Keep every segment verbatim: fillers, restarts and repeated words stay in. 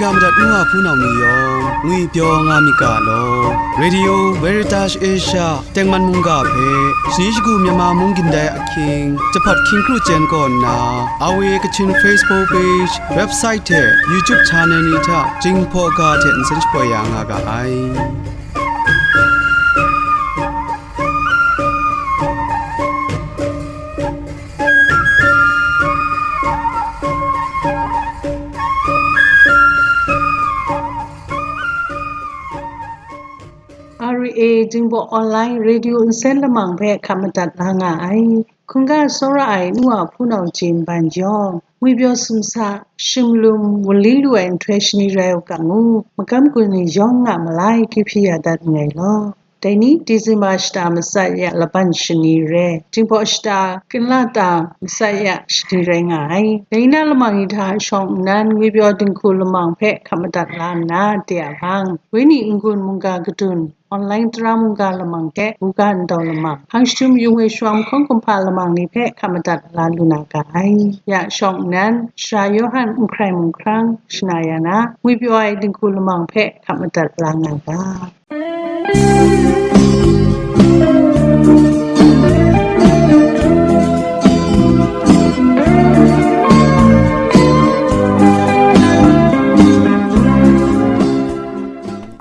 Ya madat nu wa hpunau ni yawng ngwipyaw nga myit ga law. Radio Veritas Asia tengman mungga hpe shani shagu Myanmar mung gindai ahkying jahpat hkying kru chyen kaw nna, awe Kachin Facebook page, website hte YouTube channel ni hta Jinghpaw ga hte nsen shapoi ya nga ga ai. R A Jinghpaw Online Radio Nsen Lamang hpe hkap madat la nga ai. Hkungga tsawra ai nu wa hpunau hte nban yawng, ngwipyaw sumsa, shimlum, wunli lu ai nhtoi shani rai u ga ngu, magam gun ni yawng nga malai, kyu hpyi ya dat nngai law. Dai ni, Disemba shata matsat ya laban shani re, Jinghpaw shata kanla ta matsat ya shani rai nga ai. Dai na lamang ni hta shawng nnan, ngwipyaw dinghku lamang hpe hkap madat la nna, de a hpang, Wenyi n-gun mungga kadun, online tara mungga lamang hte buga ndau lamang, hpang jahtum yung ai shawng mahkawng kumhpa lamang ni hpe hkap madat la lu na ga ai. Ya shawng nnan, Sara Yawhan n hkrai mung hkrang shana ya na, ngwipyaw ai dinghku lamang hpe hkap madat la nga ga.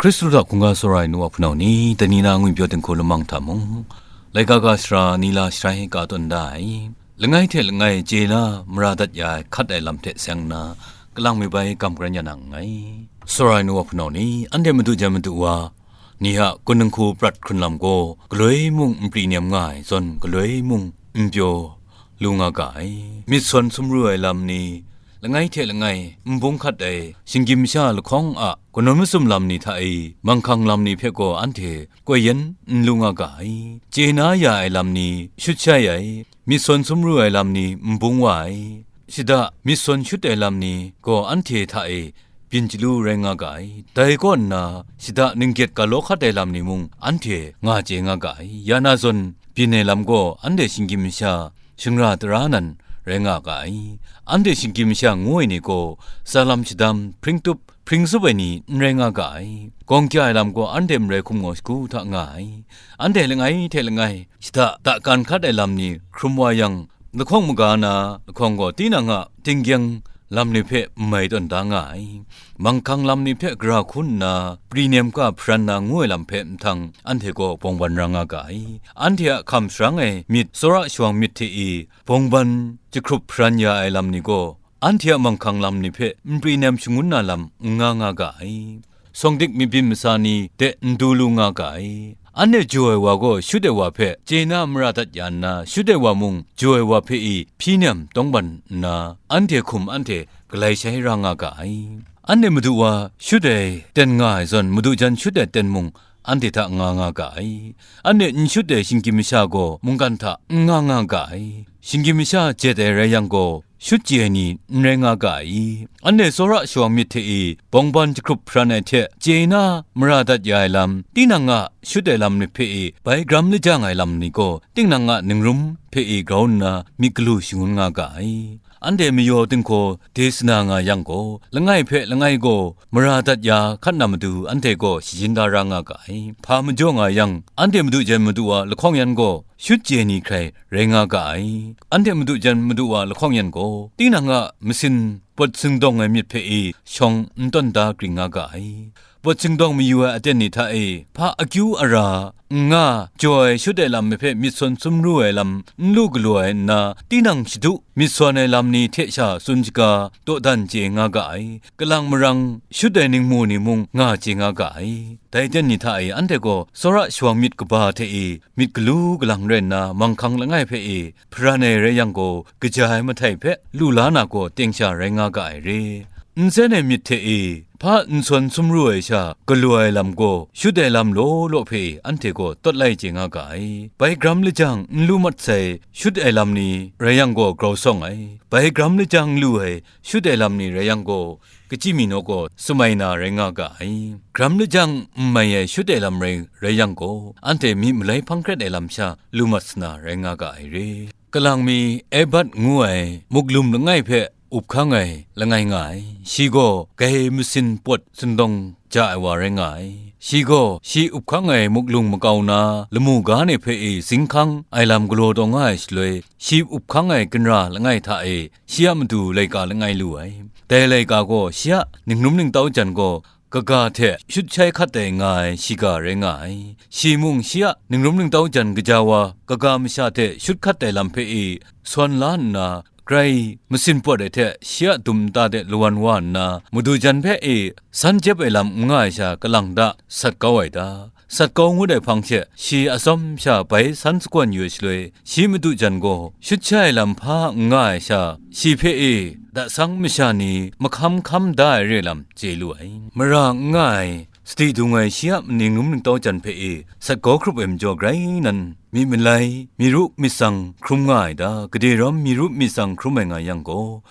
Hkristu hta hkungga tsawra ai nu wa hpunau ni, dai ni na ngwipyaw dinghku lamang hta mung, laika ga sara ni la sharai ka tawn da ai, langai hte langai chye na mara dat ya ai hkat ai lam hte seng nna, kalang mi bai gam karan ya na nngai. Tsawra ai nu wa hpunau ni, anhte madu jan madu wa ni a gun dinghku prat hkrun lam gaw, galoi mung n pri nem nga ai zawn, galoi mung n pyaw lu nga ga ai. Myit sawn sumru ai lam ni, langai hte langai n bung hkat ai shinggyim masha lahkawng a kanawn masum lam ni hta e, manghkang lam ni hpe gaw anhte koi yen n lu nga ga ai. Chye na ya ai lam ni shut shai ai, myit sawn sumru ai lam ni n bung wa ai, shada myit sawn shut ai lam ni gaw anhte hta e byin chyalu rai nga ga ai. Dai kaw nna, shada ninggyet ga law hkat ai lam ni mung anhte nga chye nga ga ai. Ya na zawn, byin ai lam gaw anhte shinggyim masha shingra tara nan rai nga ga ai. Anhte shinggyim masha ngu ai ni gaw, tsa lam shadam, hpring tup, hpring tsup ai ni n rai nga ga ai. Gawng kya ai lam gaw anhte marai hkum ngaw shagu hta nga ai. Anhte langai hte langai, shada dakan hkat ai lam ni hkrum wa yang, lahkawng maga na lahkawng gaw tinang a tinggyeng lam ni hpe n mai tawn da nga ai. Manghkang lam ni hpe gara hku nna, pri nem ga hparan na ngu ai lam hpe nhtang, anhte gaw bawngban ra nga ga ai. Anhte a hkam sharang ai myit, tsawra shawang myit hte e bawngban jahkrup hparan ya ai lam ni gaw, anhte a manghkang lam ni hpe n pri nem shangun na lam n nga nga ga ai. Sawngdik mabyin masa ni de n du lu nga ga ai. Anhte jaw ai wa gaw shut ai wa hpe chye na mara dat ya nna, shut ai wa mung jaw ai wa hpe e hpyi nem tawngban nna, anhte hkum anhte galai shai ra nga ga ai. Anhte madu wa shut ai ten nga ai zawn, madu jan shut ai ten mung anhte hta nga nga ga ai. Anhte n shut ai shinggyim masha gaw mungkan hta n nga nga ga ai. Shinggyim masha jet ai rai yang gaw, shut chye ai ni n rai nga ga ai. Anhte tsawra shawang myit hte e bawngban jahkrup hparan ai hte chye na mara dat ya ai lam, tinang a shut ai lam ni hpe e bai gram lajang ai lam ni gaw, tinang a ningrum hpe e grau nna myit galu shangun nga ga ai. Anhte mayaw dinghkaw desana nga yang gaw, langai hpe langai gaw mara dat ya hkat na matu anhte gaw shayin da ra nga ga ai. Hpa majaw nga yang, anhte madu jan madu wa lahkawng yan gaw shut chye ni hkrai rai nga ga ai. Anhte madu jan madu wa lahkawng yan gaw, tinang a masin pawt singdawng ai myit hpe e shawng n tawn da gring nga ga ai. Pawt singdawng mayu ai aten ni hta e, hpa akyu ara n nga, jaw ai shut ai lam ni hpe myit sawn sumru ai lam n lu galu ai nna, tinang shadu myit sawn ai lam ni hte sha tsun shaga dawdan chye nga ga ai. Kalang marang shut ai ningmu ni mung nga chye nga ga ai. Dai aten ni hta e anhte gaw tsawra shawang myit kaba hte e myit galu galang rai nna, manghkang langai hpe e hparan ai rai yang gaw, kaja ai mahtai hpe lu la na gaw teng sha rai nga ga ai re. Nsen ai myit hte e, hpa n sawn sumru ai sha, galu ai lam gaw, shut ai lam law law hpe anhte gaw tawt lai chye nga ga ai. Bai gram lajang n lu mat sai, shut ai lam ni rai yang gaw grau sawng ai. Bai gram lajang lu ai, shut ai lam ni rai yang gaw, kachyi mi naw gaw, sumai na rai nga ga ai. Gram lajang n mai ai shut ai lam rai, rai yang gaw, anhte myi malai hpang hkret ai lam sha lu mat sana rai nga ga ai re. Kalang mi Ebert ngu ai muklum langai hpe up hkang ai langai nga ai. Shi gaw grai masin pawt sindawng ja ai wa rai nga ai. Shi gaw shi up hkang ai muklung makau na lamu ga ni hpe e zinghkang ai lam galaw taw nga ai shaloi, shi up hkang ai ginra langai hta e shi a matu laika langai lu ai. Dai laika gaw shi a ningrum ningtau jan gaw kaga hte shut shai hkat ai nga ai shiga rai nga ai. Shi mung shi a ningrum ningtau jan kaja wa kaga masha hte shut hkat ai lam hpe e sawn la nna, grai masin pawt ai hte shi a dum nta de lawan wa nna, madu jan hpe e san jep ai lam n nga ai sha kalang da sat kau ai ta? Sat kau ngut ai hpang hte shi atsawm sha bai san sakawn yu ai shaloi, shi madu jan gaw shut shai ai lam hpa n nga ai sha, shi hpe e dasang masha ni mahkam hkam da ai re lam chye lu ai. Mara n nga ai, sadi dung ai shi a ningrum ningtau jan hpe e sat kau hkrup ai majaw grai nan, myit malai, myit ru myit tsang hkrum nga ai ta? Gade rawm myit ru myit tsang hkrum ai nga yang gaw,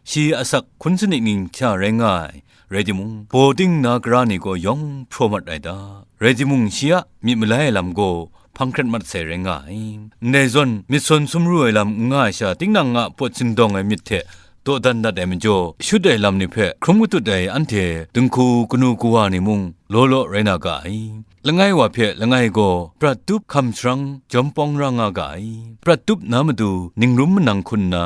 shi asak hkun sanit ning hkya rai nga ai, rai timung, baw ting na kara ni gaw yawng hpraw mat ai ta? Rai timung, shi a myit malai ai lam gaw hpang hkret mat sai rai nga ai. Ndai zawn, myit sawn sumru ai lam n nga ai sha, tinang a pawt sindawng ai myit hte dawdan dat ai majaw, shut ai lam ni hpe hkrum katut ai anhte dinghku kanu kawa ni mung law law rai na ga ai. Langai wa hpe langai gaw prat tup hkam sharang jawm pawng ra nga ga ai. Prat tup na matu ningrum manang hkun nna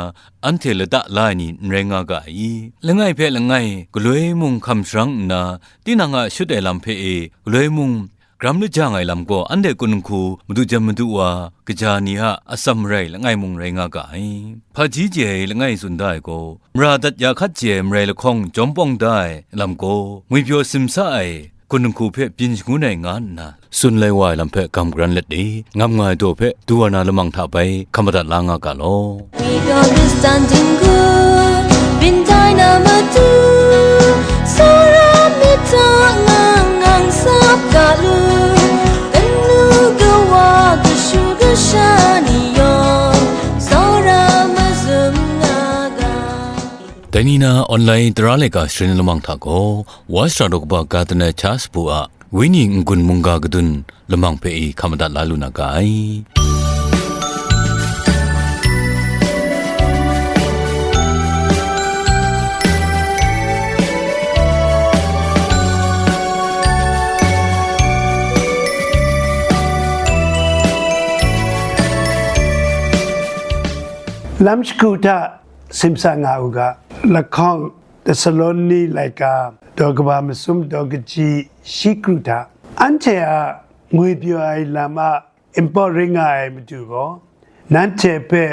anhte lata la ai ni n rai nga ga ai i? Langai hpe langai galoi mung hkam sharang nna, tinang a shut ai lam hpe e galoi mung gram lajang ai lam gaw anhte kun nhku madu jan madu wa kaja ni a atsam marai langai mung rai nga ga ai. Hpaji chye ai langai tsun da ai gaw, mara dat ya hkat chye ai marai lahkawng jawm pawng da ai lam gaw, ngwipyaw simsa ai kun nhku hpe byin shangun ai nga nna, tsun lai wa ai lam hpe gam garan let e, ngam nga ai daw hpe du wa na lamang hta bai hkam madat la nga ga law. We don't understanding good, been dynamite, Sora mita ngang ngang sap ga lu, kanu kawa kashu kasha ni yawng, Sora mazum nga ga. Dai ni na online tara laika sharin lamang hta gaw, Wa shara daw kaba Gardner Charles bu a Wenyi n-gun mungga kadun lamang hpe i hkam madat la lu na ga ai. Lam shagu hta simsa nga u ga, lahkawng Tesaloni laika daw kaba masum daw kaji shi kru hta, anhte a ngwipyaw ai lam a npawt rai nga ai matu gaw, nanhte hpe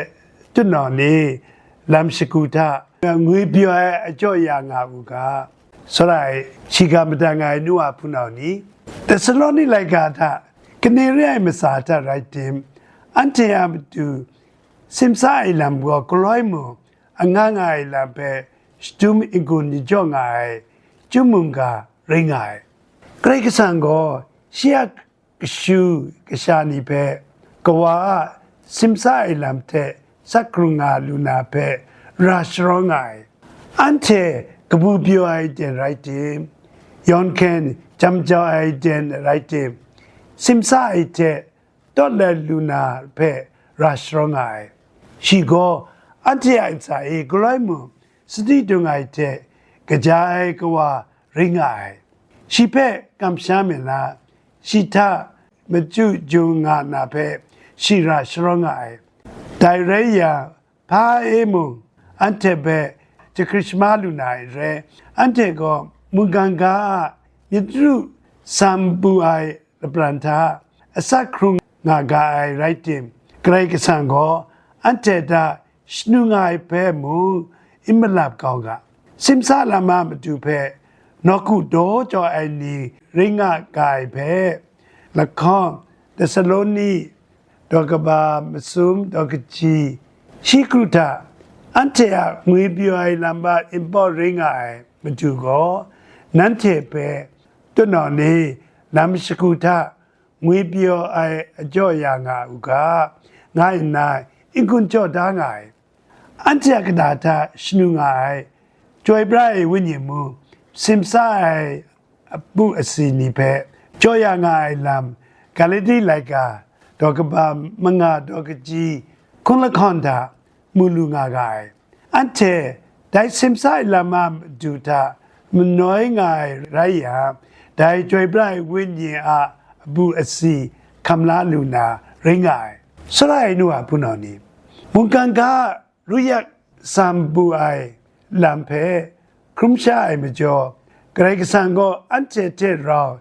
tutnawng ni lam shagu hta ngwipyaw ai ajaw ya nga u ga, sara e shiga madat nga ai nu wa hpunau ni, Tesaloni laika hta kane re ai matsa hta rai tim, anhte a matu simsa ai lam gaw galoi mung anga nga ai lam hpe shadum n-gun n-jaw nga ai chyum mungga rai nga ai. Karai Kasang gaw shi a kashu kasha ni hpe Kawa a simsa ai lam hte sak hkrung nga lu na hpe ra sharawng nga ai. Anhte kabu pyaw ai aten rai tim, yawn hkyen jam jau ai aten rai tim, simsa ai hte tawt let lu na hpe ra sharawng nga ai. Shi gaw anhte a ntsa e galoi mung sadi dung ai hte kaja ai kawa rai nga ai. Shi hpe kamsham nna, shi hta machyu jung nga na hpe shi ra sharawng nga ai. Dai rai yang, hpa e mung anhte hpe jahkrit shama lu na ai re, anhte gaw mungkan ga a myit ru sam bu ai lapran hta asak hkrung nga ga ai rai tim, Karai Kasang gaw anhte hta shanu nga ai hpe mung n malap kau ga. Simsa lam a matu hpe nawku daw jaw ai ni rai nga ga ai hpe, lahkawng Tesaloni daw kaba masum daw kaji shi kru hta, anhte a ngwipyaw ai lam a npawt rai nga ai matu gaw, nanhte hpe tutnawng ni lam shagu hta ngwipyaw ai ajaw ya nga u ga, nga nna n-gun jaw da nga ai. Anhte a kata hta shanu nga ai, chyoi pra ai wenyi mung, simsa ai apu asi ni hpe jaw ya nga ai lam, Galati laika daw kaba manga daw kaji hkun lahkawng hta mu lu nga ga ai. Anhte Dai simsa ai lam a madu hta manoi nga ai rai yang, dai Chyoi Pra ai Wenyi a abu asi hkam la lu na rai nga ai. Sara ai nu a hpunau ni, mungkan ga ruyak sam bu ai lam hpe hkrum sha ai majaw, Karai Kasang gaw anhte hte rau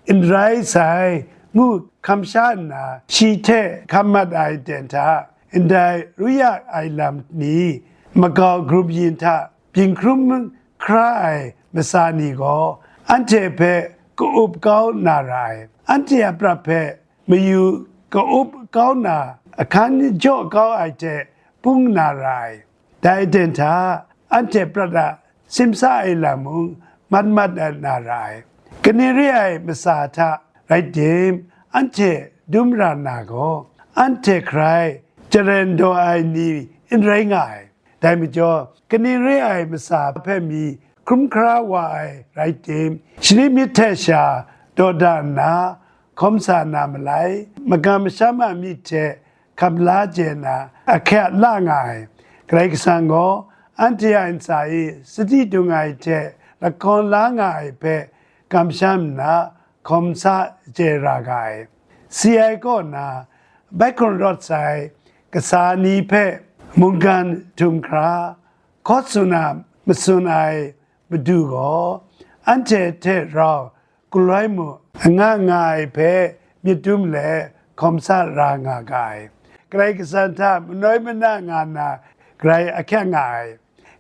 n rai sai, ngu hkam sha nna, shi hte hkam mat ai ten hta, ndai ruyak ai lam ni makau grup yin hta byin hkrum hkra ai masa ni gaw, anhte hpe ka-up kau na ra ai. Anhte a prat hpe mayu ka-up kau na ahkan jaw kau ai hte pung na ra ai. Dai aten hta, anhte prat a simsa ai lam mung mat mat na ra ai. Kaning re ai masa hta rai tim, anhte dum ra na gaw, anhte hkrai jaren daw ai ni n rai nga ai. Dai majaw, kaning re ai masa hpe mi hkrum hkra wa ai rai tim, shani myit hte sha dawda nna, hkawm sa na malai, magam masham a myit hte hkap la chye na ahkyak la nga ai. Karai Kasang gaw anhte a ntsa e sadi dung ai hte lakawn la nga ai hpe kamsham nna hkawm sa chye ra ga ai. Si ai kaw na, bai hkun rawt sai kasa ni hpe mungkan htum hkra, hkaw tsun a matsun ai madu gaw, anhte hte rau galoi mung anga nga ai hpe myit dum let hkawm sa ra nga ga ai. Karai Kasang hta manoi mana nga na grai ahkyak nga ai.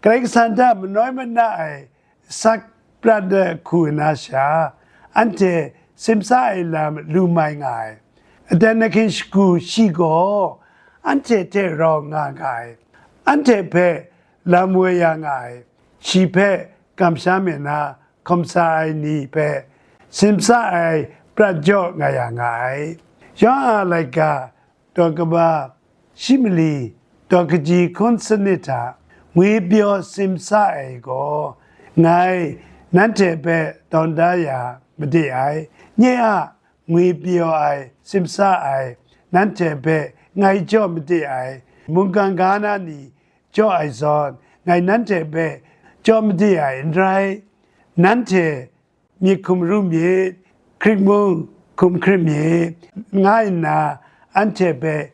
Karai Kasang hta manoi mana ai sak prat ai hku na sha, anhte simsa ai lam lu mai nga ai. Aten ahkying shagu shi gaw anhte hte rau nga ga ai. Anhte hpe lam woi ya nga ai. Shi hpe kamsham nna hkawm sa ai ni hpe simsa ai prat jaw nga ya nga ai. Yawng a laika, daw kaba shi mali, daw kaji hkun sanit hta ngwi pyaw simsa ai gaw, ngai nanhte hpe tawn da ya made ai. Nye a, ngwi pyaw ai, simsa ai, nanhte hpe ngai jaw made ai. Mungkan ga na ni jaw ai zawn, ngai nanhte hpe jaw made ai n rai. Nanhte myit hkum ru myit, hkrit mung hkum hkrit myit, nga nna anhte hpe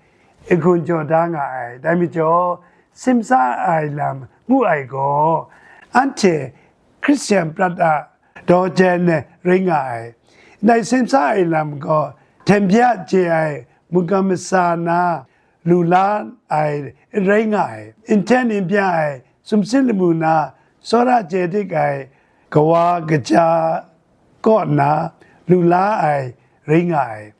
n-gun jaw da nga ai. Dai majaw, simsa ai lam ngu ai gaw, anhte Hkristu prat a daw jen rai nga ai. Ndai simsa ai lam gaw, hten bya chye ai mungkan masa na lu la ai n rai nga ai. N hten n bya ai sumsing lamu na tsawra chye dik ai kawa kaja kaw nna lu la ai rai nga ai.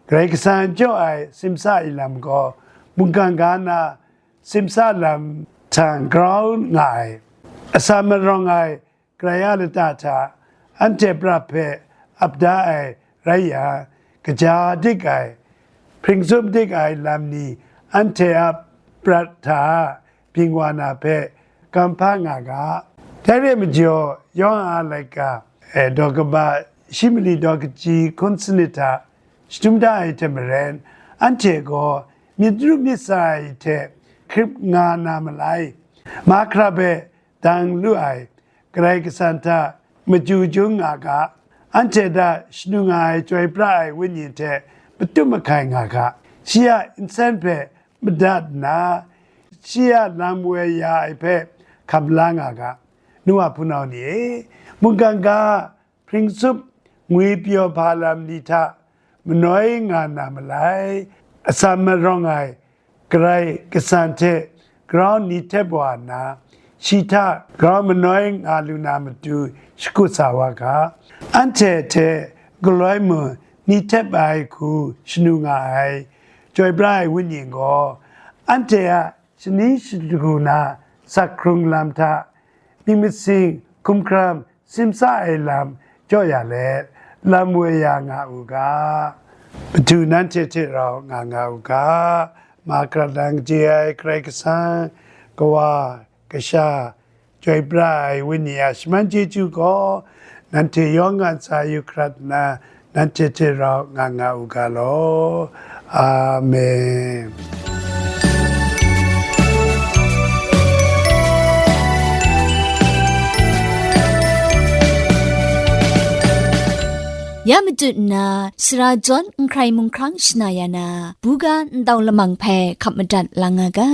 Karai Kasang jaw ai simsa ai lam gaw, mungkan ga na simsa lam hta grau nga ai. Asan marawng ai Karai a lata hta anhte pra hpe ap da ai rai yang, kaja dik ai, hpring tsup dik ai lam ni anhte a prat hta byin wa na hpe kam hpa nga ga. Dai re ai majaw, yawng a laika, e, daw kaba shi mali daw kaji hkun sanit hta shadum da ai hte maren, anhte gaw myit ru myit sa ai hte hkrip nga na malai, mahkra hpe dang lu ai Karai Kasang hta machyu chyum nga ga, anhte hta shanu nga ai Chyoi Pra ai Wenyi hte matum mahkai nga ga, shi a nsen hpe madat nna, shi a lam woi ya ai hpe hkam la nga ga. Nu wa hpunau ni e, mungkan ga hpring tsup ngwi pyaw hpa lam ni hta manoi nga na malai, asan marawng ai Karai Kasang hte grau ni htep wa nna, shi hta grau manoi nga lu na matu shakut sa wa ga. Anhte hte galoi mung ni htep ai hku shanu nga ai Chyoi Pra ai Wenyi gaw, anhte a shani shadagu na sak hkrung lam hta myit masin hkum hkram simsa ai lam jaw ya let, lam woi ya nga u ga. Madu nanhte hte rau nga nga u ga. Mahkra lang chye ai Karai Kasang, Kawa, Kasha, Chyoi Pra ai Wenyi a shaman chyeju gaw, nanhte yawng a ntsa yu hkrat nna, nanhte hte rau nga nga u ga law. Amen. Ya matut nna, sara jawn n hkrai mung hkrang shana ya na, buga ntau lamang hpe hkap madat la nga ga.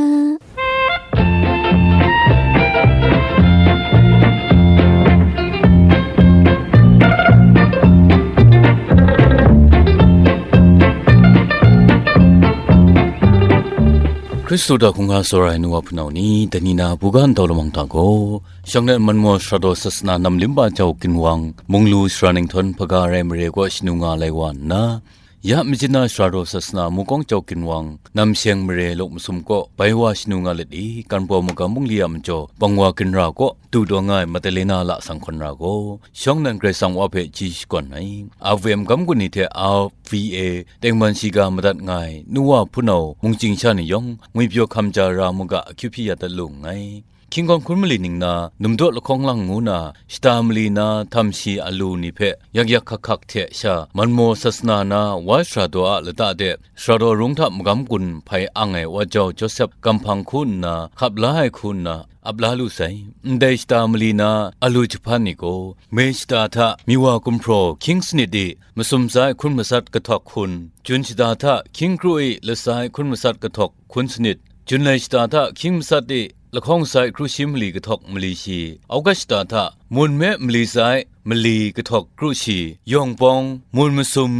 Hkristu hta hkungga tsawra ai nu wa hpunau ni, dai ni na buga ntau lamang hta gaw, shawng nnan manmaw sara daw sasana nam limba jau ginwang, munglu sara ninghtawn hpaga rai mare kaw shanu nga lai wa nna, ya majin na sara daw sasana mukawng jau ginwang, nam sheng mare lawk masum kaw bai wa shanu nga let i, kan baw magam bungli a majaw bang wa ginra kaw du taw nga ai Madalena la sanghkawn ra gaw, shawng nnan Karai Kasang wa hpe chyeju shakawn ai. A V M gam gun ni hte a V A tengman shiga madat nga ai nu wa hpunau mungchying sha ni yawng, ngwipyaw hkam ja ra mu ga, akyu hpyi ya dat lu nngai. Hkying gawn hkun mali ning na, numdaw lahkawng lang ngu na, shata mali na, htam shi alu ni hpe yak yak hkak hkak hte sha, manmaw sasana na, wa sara daw a lata de, sara daw rung hta magam gun hpai ang ai wa jau Josep kamhpang hku nna, hkap la ai hku nna, ap la lu sai. Ndai shata mali na, alu jahpan ni gaw, me shata hta miwa gumhpraw hkying sanit i, masum sai hkun masat kahtawk hkun, jun shata hta hkying kru i, latsa ai hkun masat kahtawk hkun sanit, jun lai shata hta hkying masat i, lahkawng sai kru shi mali kahtawk mali shi, August shata hta mun me mali sai mali kahtawk kru shi, yawng pawng mun masum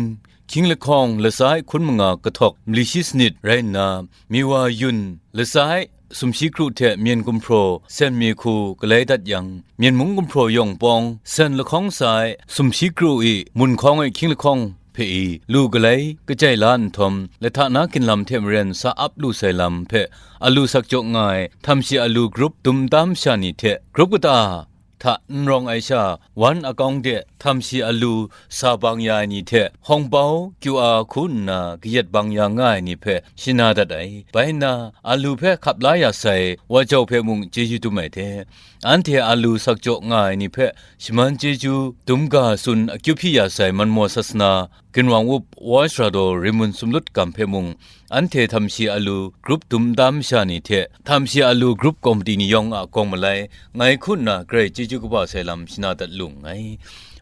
hkying lahkawng latsa ai hkun manga kahtawk mali shi sanit rai nna, miwa yun latsa ai sumshi kru hte myen gumhpraw sen mi hku galai dat yang, myen mung gumhpraw yawng pawng sen lahkawng sa ai sumshi kru i mun hkawng ai hkying lahkawng hpe i lu galai kajai la nhtawm, lahta na ginlam hte maren sa ap lu sai lam hpe alu sak jaw nga ai htam shi alu grup dum tam sha ni hte grup kata hta n rawng ai sha, wan akawng de htam shi alu sa bang ya ai ni hte, hkawng bau, kyu a hku nna kayat bang ya nga ai ni hpe shana dat ai. Bai nna, alu hpe hkap la ya sai, wa jau hpe mung chyeju dum ai hte, anhte alu sak jaw nga ai ni hpe shaman chyeju dum ga tsun akyu hpyi ya sai, manmaw sasana ginwang up wa sara daw rimmun sumlut gam hpe mung, anhte htam shi alu grup dum tam sha ni hte htam shi alu grup komiti ni yawng a kawng malai ngai hku nna grai chyeju kaba sai lam shana dat lu nngai.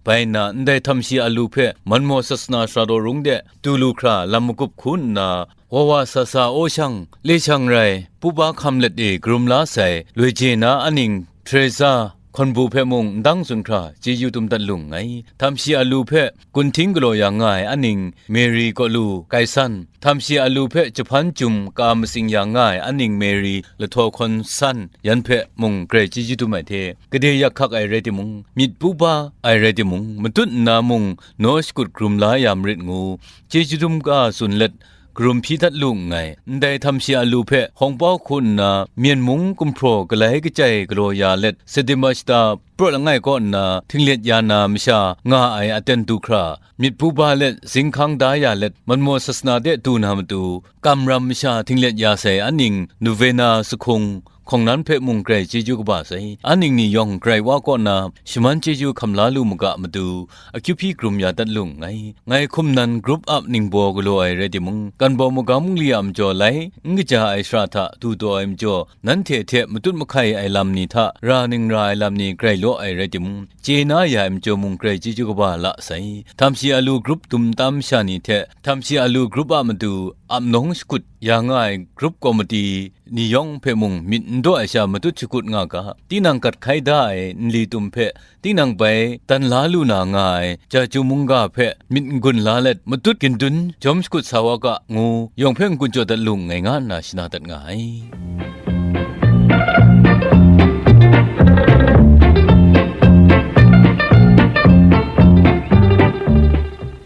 Bai nna, ndai htam shi alu hpe manmaw sasana sara daw rung de du lu hkra lam magup hku nna, wa wa sa sa aw shang, le shang rai, pupa hkam let e karum la sai, loi je na aning, Teresa, hkawn bu hpe mung ndang tsun hkra chyeju dum dat lu nngai. Htam shi alu hpe gunhting galaw ya nga ai aning, Mary kaw lu, Kaisan, htam shi alu hpe jahpan jum ka matsing ya nga ai aning, Mary lahtaw hkawn san, yan hpe mung grai chyeju dum ai hte, gade yak hkak ai rai timung, myit pupa ai rai timung, matut nna mung naw shakut karum la ya marit ngu, chyeju dum ka tsun let, karum hpyi dat lu nngai. Ndai htam shi alu hpe hkawng pau hku nna, myen mung gumhpraw galai kachyai galaw ya let, September shata praw langai kaw nna, htinglet ya na masha nga ai aten du hkra, myit pupa let zinghkang da ya let, manmaw sasana de du na matu, kamram masha htinglet ya sai aning, novena sahkung, hkawng nan hpe mung grai chyeju kaba sai. Aning ni yawng grai wa kaw na shaman chyeju hkam la lu maga matu, akyu hpyi karum ya dat lu nngai. Ngai hkum nan grup up ningbaw galaw ai rai timung, kan bawng magam nli a majaw lai n kaja ai shara hta du taw ai majaw, nanhte hte matut mahkai ai lam ni hta ra ning ra ai lam ni grai law ai rai timung, chye na ya ai majaw mung grai chyeju kaba la sai. Htam shi alu grup dum tam sha ni hte htam shi alu grup a matu ap nawng shakut ya nga ai grup komiti ni yawng hpe mung myit n daw ai sha matut shakut nga ga, tinang gat hkai da ai nli tum hpe, tinang bai dan la lu na nga ai chyeju mungga hpe myit n-gun la let, matut gindun jawm shakut sa wa ga, ngu yawng hpe n-gun jaw dat lu nngai, nga nna shana dat nga ai.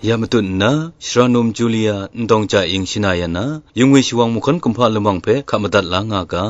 Ya matut nna, Shara num Julia, Ndawng Ja Ing shana ya na, yungwi shawang mahkawn kumhpa lamang hpe hkap madat la nga ga.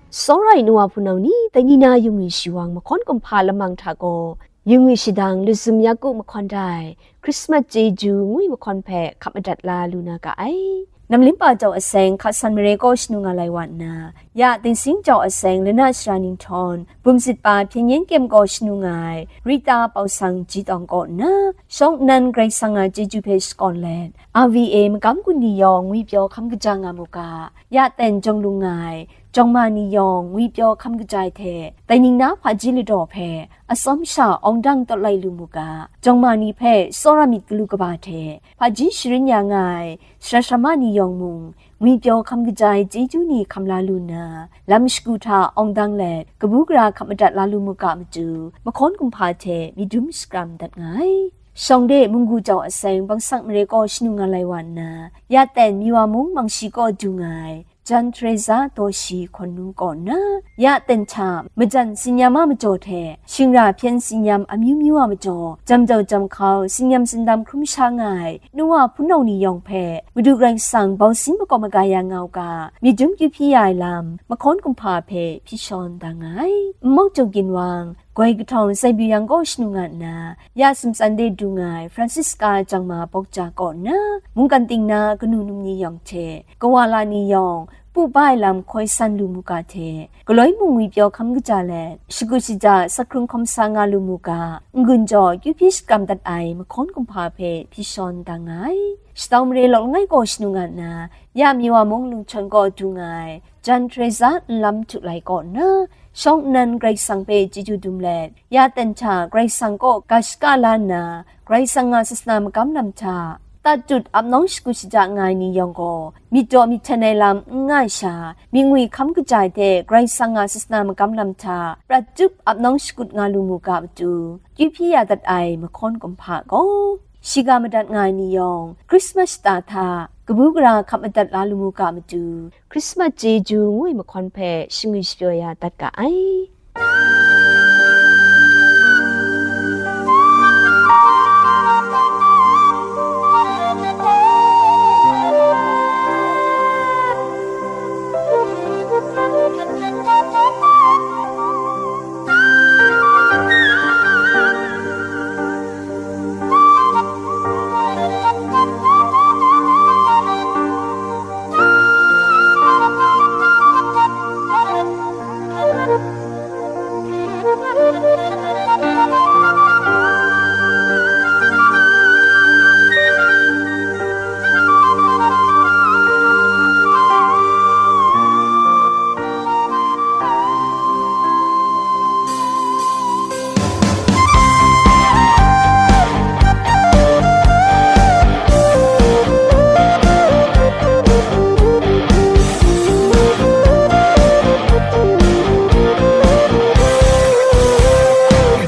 Tsawra ai nu wa hpunau ni, dai ni na yungwi shawang mahkawn kumhpa lamang hta gaw, yungwi shadang Luzum Yaku mahkawn da ai Christmas chyeju ngwi mahkawn hpe hkap madat la lu na ga ai. Namlimpa jau aseng hka san mare kaw shanu nga lai wa nna, ya Dingsing jau aseng lanat sara nhtawm, bum sit pa hpyen yen kyem kaw shanu nga ai Rita Pausang Jitawng kaw nna, shawng nnan Karai Kasang a chyeju hpe shakawn let, R V A magam gun ni yawng ngwipyaw hkam kaja nga mu ga, ya ten jawng lung nga ai jawng ma ni yawng ngwipyaw hkam kaja ai hte, dai ning na hpaji ladaw hpe atsawm sha awng dang tawt lai lu mu ga, jawng ma ni hpe tsawra myit galu kaba hte hpaji sharin ya nga ai sara sara ma ni yawng mung, ngwipyaw hkam kaja ai chyeju ni hkam la lu nna, lam shagu hta awng dang let, kabu gara hkap madat la lu mu ga matu, mahkawn kumhpa hte myit dum shakram dat nga ai. Shawng de munggu jau aseng bangsak mare kaw shanu nga lai wa nna, ya ten Miwa mung mangshi kaw du nga ai, Jan Teresa Daw Shi hkawn nu kaw nna, ya ten hta majan tsin-yam a majaw hte, shingra hpyen tsin-yam amyu myu a majaw, jam jau jam hkau, tsin-yam tsindam hkrum sha nga ai, nu wa hpunau ni yawng hpe, Madu Karai Kasang bausin makawp maga ya nga u ga, myit dum kyu hpyi ya ai lam, mahkawn kumhpa hpe hpyi shawn da nga ai. Nmawk Jaw Ginwang, Goi kahtawng Sai Byu Yang kaw shanu nga nna, ya sumtsan de du nga ai Francisca Jangma Bawkja kaw nna, mungkan ting na kanu num ni yawng hte, kawala ni yawng, pu ba ai lam hkoi san lu mu ga hte, galoi mung ngwipyaw hkam kaja let, shagu shaja, sak hkrung hkawm sa nga lu mu ga, n-gun jaw, kyu hpyi shakram dat ai mahkawn kumhpa hpe hpyi shawn da nga ai. Shatau mare lawk langai kaw shanu nga nna, ya Miwa mung lungchawn kaw du nga ai, Jan Teresa nlam htu lai kaw nna, shawng nnan Karai Kasang hpe chyeju dum let, ya ten hta Karai Kasang kaw ga shaka la nna, Karai Kasang a sasana magam lam hta, tatut ap nawng shagu shaja nga ai ni yawng gaw, myit daw myit hten ai lam n nga ai sha, myit ngwi hkam kaja ai hte Karai Kasang a sasana magam lam hta, prat tup ap nawng shakut nga lu mu ga matu, kyu hpyi ya dat ai mahkawn kumhpa gaw, shiga madat nga ai ni yawng, Krismas shata hta, kabu gara hkap madat la lu mu ga matu, Krismas chyeju ngu ai mahkawn hpe shingwi shapyaw ya dat ga ai.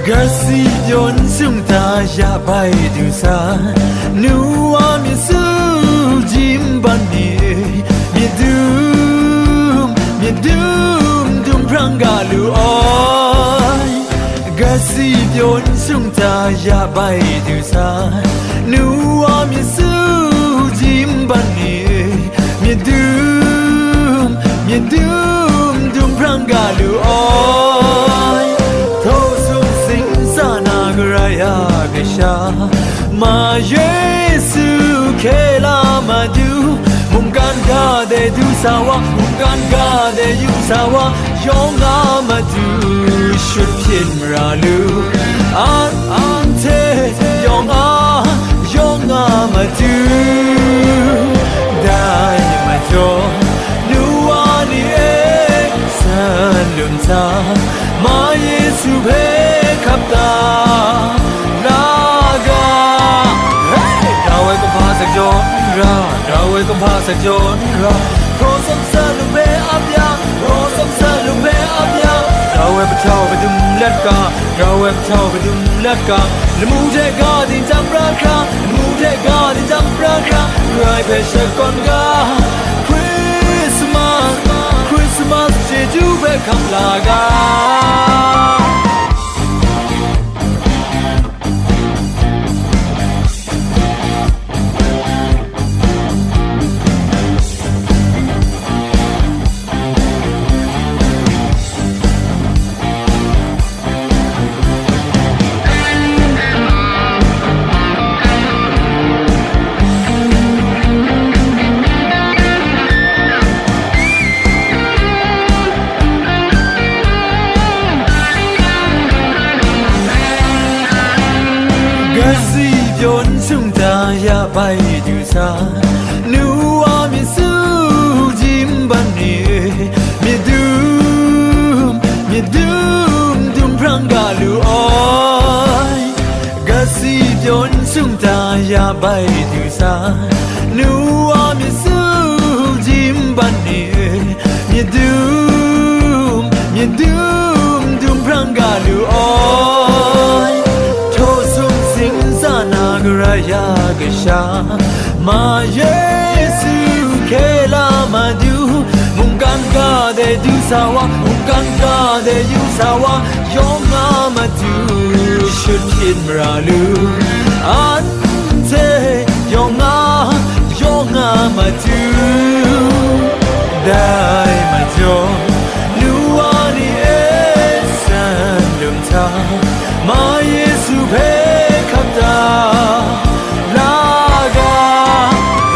Kasi pyawn sung ta ya bai du sa, nu wa myit su jim ban ni e, myit dum, myit dum dum phrang ga lu ai. Kasi pyawn sung ta ya bai du sa, nu wa myit su jim ban ni e, myit dum, myit dum dum phrang ga lu ai. Thaw sung sing sa na Karai a Kasha, ma Yesu hkye la Madu, mungkan ga de du sa wa, mungkan ga de yu sa wa, yawng a Madu shut hpyin mara lu, an, anhte yawng a, yawng a Madu, dai majaw, nu wa ni e, san lun sa, ma Yesu hpe hkap ta la ga. Hey! Rau ai kumhpa sa jaw n ra, rau ai kumhpa sa jaw n ra, hpraw tsawm sa lu hpe ap ya, hpraw tsawm sa lu hpe ap ya, rau ai pahtau padum let ga, rau ai pahtau padum let ga, lamu hte ga dingtang pra hkra, lamu hte ga dingtang pra hkra, Karai hpe shakawn ga, Christmas, Christmas chyeju hpe hkam la ga. Bai du sa, nu wa myit su jim ban ni e, myit dum, myit dum dum hprang ga lu ai. Htaw sum sing sa na Karai ya Kasha, ma Yesu hkye la Madu, mungkan ga de du sa wa, mungkan ga de yu sa wa, yawng nga Madu, shut hpyin mara lu, anhte yawng nga, yawng nga Madu. Dai majaw, nu wa ni e san lum hta, ma Yesu hpe hkap da la ga.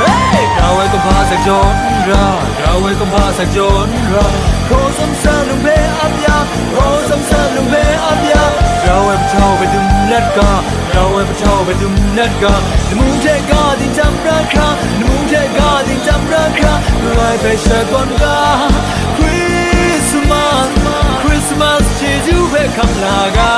Hey! Grau ai kumhpa sak jaw n ra, grau ai kumhpa sak jaw n ra, hkraw tsawm san lung hpe ap ya, hkraw tsawm san lung hpe ap ya, grau ai pahtau hpe dum let ga, grau ai pahtau hpe dum let ga, lamu hte ga dingtang pra hkra, lamu hte ga dingtang pra hkra, Karai hpe shakawn ga, Christmas, Christmas chyeju hpe hkam la ga.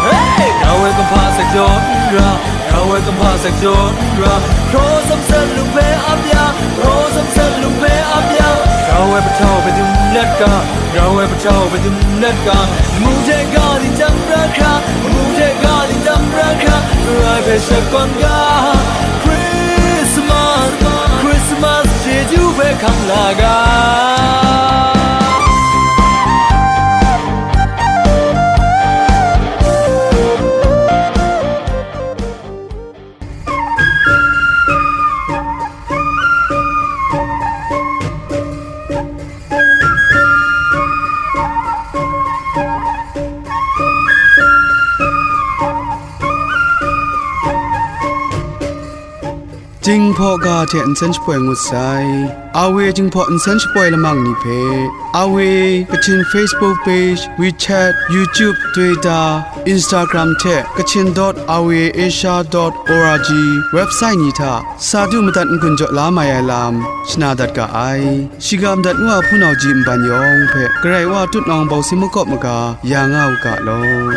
Hey! Grau ai kumhpa sak jaw n ra, grau ai kumhpa sak jaw n ra, hkraw tsawm san lung hpe ap ya, hkraw tsawm san lung hpe ap ya, grau ai pahtau hpe dum let ga, grau ai pahtau hpe dum let ga, lamu hte ga dingtang pra hkra, lamu hte ga dingtang pra hkra, Karai hpe shakawn ga, Christmas, Christmas chyeju hpe hkam la ga. Jinghpaw ga hte nsen shapoi ngut sai. Awe Jinghpaw nsen shapoi lamang ni hpe, Awe Kachin Facebook page, WeChat, YouTube, Twitter, Instagram hte Kachin dot awe asia dot org website ni hta sa du madat n-gun jaw la mai ai lam shana dat ga ai. Shiga madat ngu a hpunau ji nban yawng hpe Karai Wa tutnawng bawsing makawp maga ya nga u ga law.